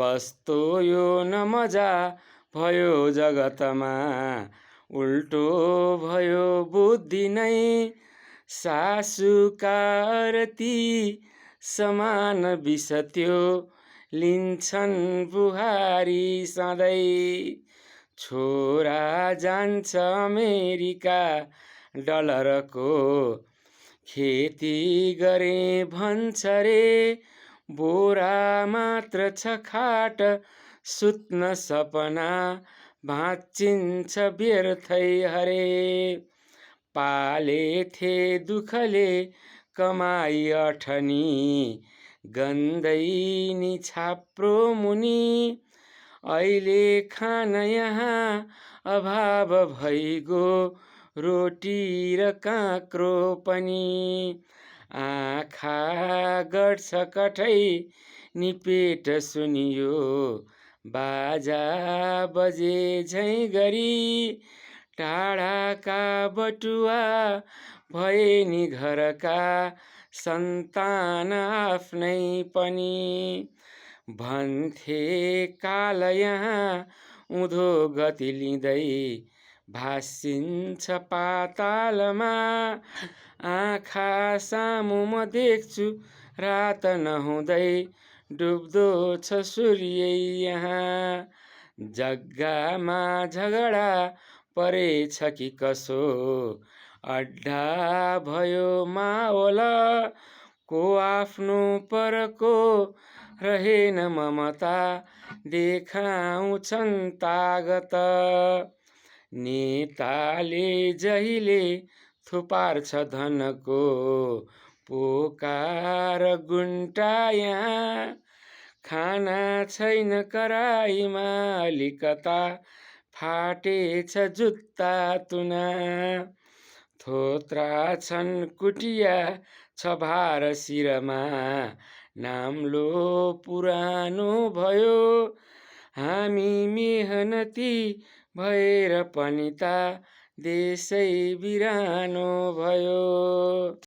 कस्तो यो न मजा भयो जगतमा, उल्टो भयो बुद्धि नै। सासुका रती समान विष त्यो लिन्छन् बुहारी सधैँ। छोरा जान्छ अमेरिका डलरको, खेती गरे भन्छ रे। बोरा मात्र छ खाट सुत्न सपना, भाँचिन्छ व्यर्थै हरे। पालेथे दुखले कमाई अठनी, गन्दै नि छाप्रो मुनि। अहिले खान यहाँ अभाव भइगो, रोटी र काँक्रो पनि। आँखा गर्छ कठै नि पेट सुनियो, बाजा बजे झैँ गरी। टाढाका बटुवा भए नि घरका सन्तान आफ्नै पनि। भन्थे काल यहाँ उँधो गति लिँदै, भासिन्छ पातालमा। आँखा सामु म देख्छु रात नहुँदै, डुब्दो छ सूर्य यहाँ। जग्गामा झगडा परेछ कि कसो, अड्डा भयो मावल। को आफ्नो परको रहेन ममता, देखाउँछन् तागत। नेताले जहिले थुपार्छ धनको, पोकार गुन्टा यहाँ। खाना छैन कराईमा अलिकता, फाटेछ जुत्ता तुना। थोत्रा छन् कुटिया छ भार शिरमा, नाम्लो पुरानो भयो। हामी मेहनती भएर पनि ता देशै बिरानो भयो।